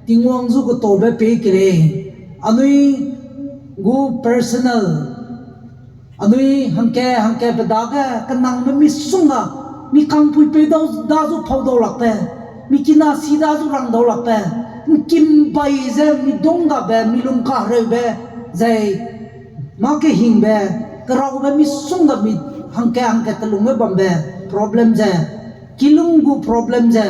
Tingwang zu ketaube pei ke lei. Anui gu personal, anui hangke, hangke pe dage kenangbe misongga, mi kangpuipeu dau, da zu pau dau lakbe, mi kina si da zu rang dau lakbe, ’ngkim bai ze mi dunggabe, mi lungkahereube, zai mâ kehingbe, keraube misongga mi hangke, hangke telungbe bambe problem ze, kilung gu problem ze,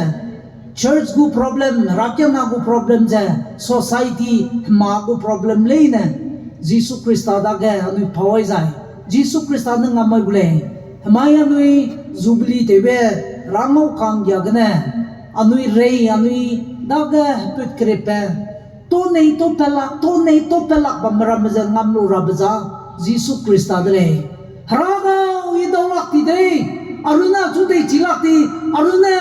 church gu problem, herakiangna gu problem ze, society, hema gu problem leine, Jisu Khrista dage anui pau ai zai, Jisu Khrista ne ngam mai gu lei, hemai anui Jubilee tewbe, Hera ngau ka'nggia gene, anui rei, anui dage heput keripbe, tau nei tau pelak, tau nei tau pelak bambe ramme ze ngam lu rabe za, Jisu Khrista de lei. Hera gau, i dau lak ti dei, arune achu dei chi lak ti, arune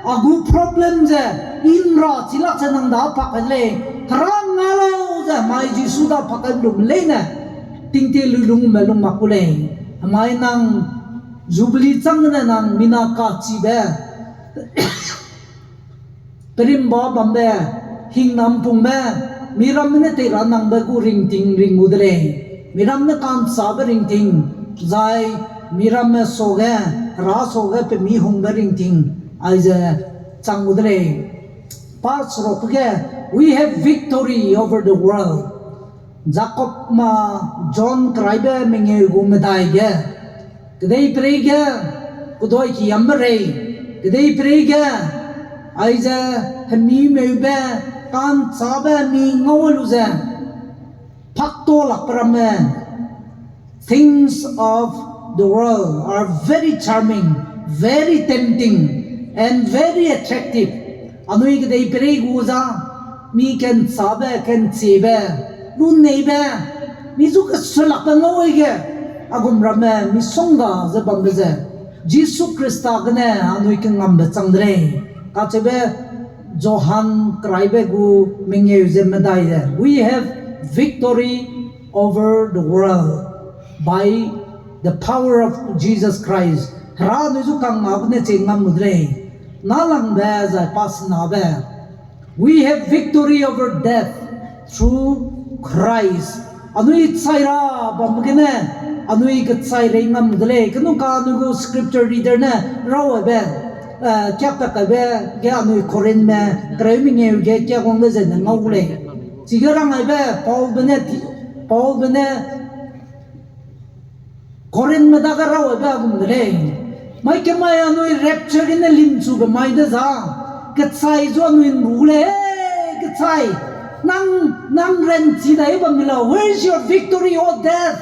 a gu problem ze, i ’nra chi lak ze nang da pak kai de lei. Hera nga lau ze hemai Jisu da pak kai lum leine, tingtie luilungme lung mak gu lei. Hemai nang Jubilee chang gene nang mina kachibe, perimba bambe, hingnam pungbe, miramme ne tei ra nangbe gu ringting ring gu de lei. Miramme ne ka'nchâbe ringting, zai miramme suage, Hera suage pe mi hungbe ringting, aize chang gu de lei. Pa seruk ge, we have victory over the world. Jakob ma John keraibe mengeu gu medai ge, kedeiperei ge, kedai kiyambe rei, kedeiperei ge, aize hemimeube, ka'nchâbe mi ngau lu ze, pakto lakbe ramme, things of the world are very charming, very tempting, and very attractive. Anui kedeiperei gu za, mi ka'nchâbe, ka'nchibe, luneibe, mi zu kesulakbe ngau ge, a gum ramme misongga ze bambe ze, Jisu Khrista gene anui kengambe chang de lei. Kacheube Johan keraibe gu mengeu ze medai ze, we have victory over the world by the power of Jesus Christ. Hera anui zu kangna gene chie ngam lu de lei. Nâlangbe zai pa senabe. We have victory over death through Christ. Anui chai ra bam gene, anui kechai rei ngam de lei. Kenu ka anui gu scripture reader ne raw aibe, eh, kiapat kaibe ge anui Corinthme kereu mengeu ge kia guang ge zene ngau gu lei. Chige rang aibe Paulbe ne ti, Paulbe ne Corinthme dage raw aibe a gum de lei. Mai kemai anui rapture gene limchube mai de za, kechai zu anui nru lei, kechai, nang, nang ranchi dai bam di lau. Where is your victory, O death?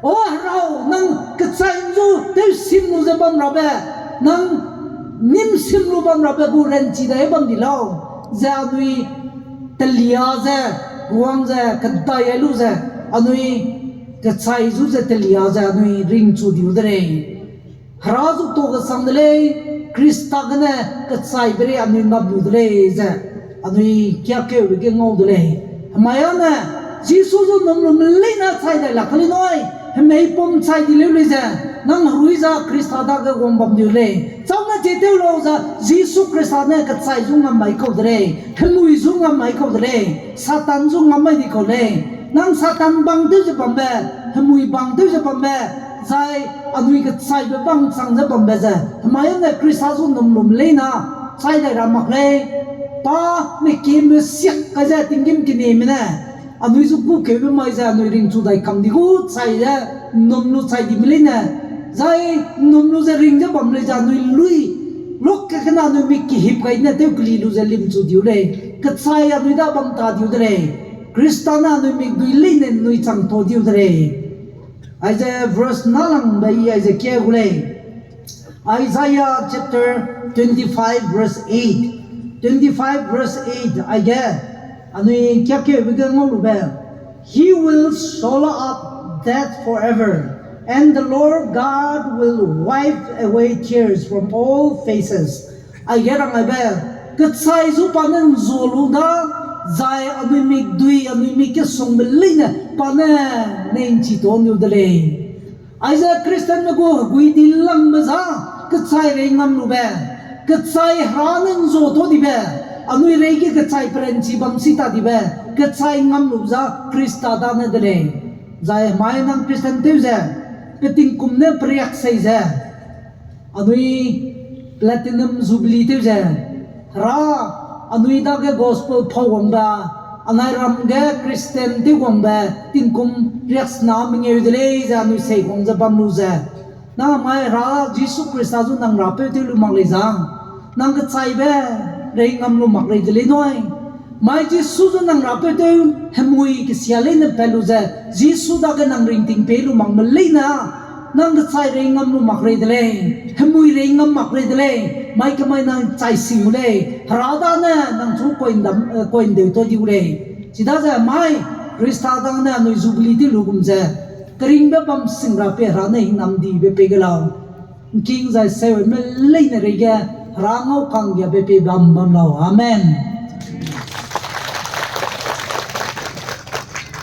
O herau, nang kechai zu tewsim lu ze bam rabe, nang nimsim lu bam rabe gu ranchi dai bam di lau, ze anui telia ze, guang ze, kedai ai lu ze, anui kechai zu ze telia ze anui ringchu diu de lei. Hera zu tau kesang de lei, Khrista gene kechaibe rei anui ngam lu de lei ze, anui kiakeube ge ngau de lei. Hemai â ne, Jisu zu num lume leine chai dai lak keli nui, hemei pum chai di leu lei ze, nang herui za Khrista dage guang bam diu lei. Châune chie tew lau ze, Jisu Khrista ne kechai zu ngam mai kau de lei, hemui zu ngam mai kau de lei, Satan zu ngam mai di kau lei. Nang Satan bang tew ze bambe, hemui bang tew ze bambe, zai anui kechaibe bang chang ze bambe ze, hemai â ne Khrista zu num lume leine chai dai ra mak lei. Pa mekime siak kai ze tinggîm keneme ne anui zu gukeube mai ze anui ringchu dai kam di gu chai ze, num lu chai dime leine, zai num lu ze ring ze bam lei ze anui lui, lok ke kena anui mik kehip gai ne tew keli lu ze limchu diu lei. Kechai anui da bam ta diu de lei. Khrista ne anui mikdui leine nui chang tau diu de lei. Aize verse nâlangbe i aize kia gu lei. Isaiah chapter twenty-five verse eight. Twenty-five verse eight aige, anui kiakeube ge ngau lube. He will swallow up death forever, and the Lord God will wipe away tears from all faces. Aige rang aibe, kechai zu pa ne nzua lu da, zai anui mikdui, anui mik kesungbe leine pa ne nei'nchi tau niu de lei. Aize Christianme gu hegui di langbe za, kechai rei ngam lube, kechai hera ne nzua tau dibe, anui reige kechai peranchi bam si ta dibe, kechai ngam lube za Khrista dane de lei. Zai mai nang Christian tew ze, pe tingkum ne periak sei ze, anui Platinum Jubilee tew ze, hera, anui dage gospel phau wangbe, anai ram ge Christian tew wangbe tingkum riaksena mengeu de lei ze anui sei wang ze bam lu ze, nang mai hera Jisu Khrista zu nang rapeu tew lu mak lei za, nang kechaibe rei ngam lu mak rei de lei nui. Mai Jisu zu nang rapeu tew, hemui kesia leine pat lu ze, Jisu dage nang ringting pei lu makme leine, nang kechai rei ngam lu mak rei de lei, hemui rei ngam mak rei de lei, mai kemai nang chai sing gu lei, hera dane nang chu koindam, eh, koindeu tau di gu lei. Chidaze mai, Khrista dang ne anui Jubilee tew lu gum ze, keringbe bam sing ra pe hera ne hingnam dibe pei ge lau. Ngking zai seume leine reige, hera ngau kanggiabe pei bam bam lau. Amen.